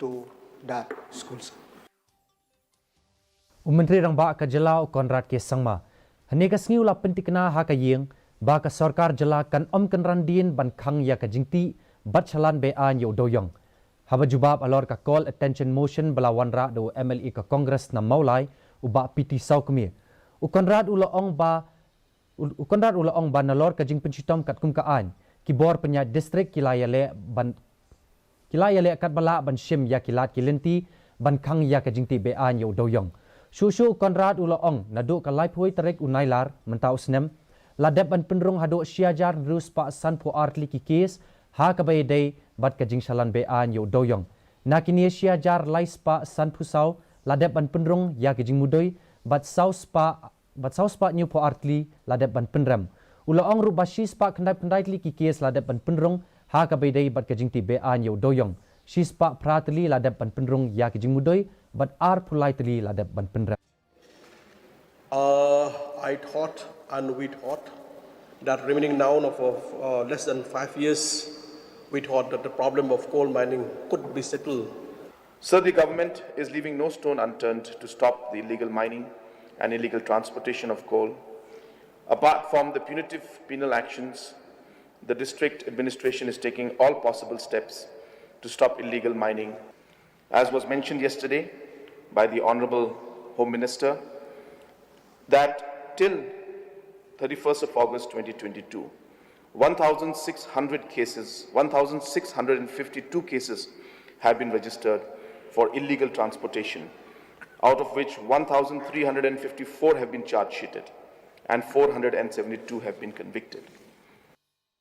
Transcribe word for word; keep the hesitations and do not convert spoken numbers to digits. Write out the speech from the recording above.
to that school, sir. U Myntri Rangbah ka jylla u Conrad K Sangma hynne ka sngi u la pyntikna ha ka ïing ba ka sorkar jylla kan ym kynran dien ban khang ïa ka jingtih bad shalan be-aiñ ïa u dewïong. Haba jubab halor ka call attention motion ba la wanrah da u M L A ka Congress na Mawlai u Bah P T Sawkmie, u Conrad u la ong ba u Conrad u la ong ba nalor ka jingpynshitom katkum ka aiñ, ki bor pynïaid district ki la ïaleh ban ki la ïaleh katba lah ban shim ïa ki lad ki lynti ban khang ïa ka jingtih be-aiñ ïa u dewïong. Shuh shuh u Conrad u la ong naduh ka laiphew tarik u Nailar mynta u snem la dep ban pynrung haduh shi hajar hynriew spah sanphew ar tylli ki case ha kaba ïadei bad ka jingshalan be-aiñ ïa u dewïong. Na kine shi hajar lai spah sanphew saw la dep ban pynrung ïa ka jingmudui bad saw spah bad saw spah hynñiew phew ar tylli la dep ban pynrem. U la ong ruh ba shi spah khyndai phew khyndai tylli ki case la dep ban pynrung ha kaba ïadei bad ka jingtih be-aiñ ïa u dewïong. Shi spah phra tylli la dep ban pynrung ïa ka jingmudui bad arphew lai tylli la dep ban pynrem. Uh, I thought and we thought that remaining now of uh, less than five years, we thought that the problem of coal mining could be settled. So the government is leaving no stone unturned to stop the illegal mining and illegal transportation of coal. Apart from the punitive penal actions, the district administration is taking all possible steps to stop illegal mining. As was mentioned yesterday by the Honorable Home Minister, that till thirty-first of August twenty twenty-two, one thousand six hundred cases, one thousand six hundred and fifty-two cases have been registered for illegal transportation, out of which one thousand three hundred and fifty-four have been charge sheeted and four hundred and seventy-two have been convicted.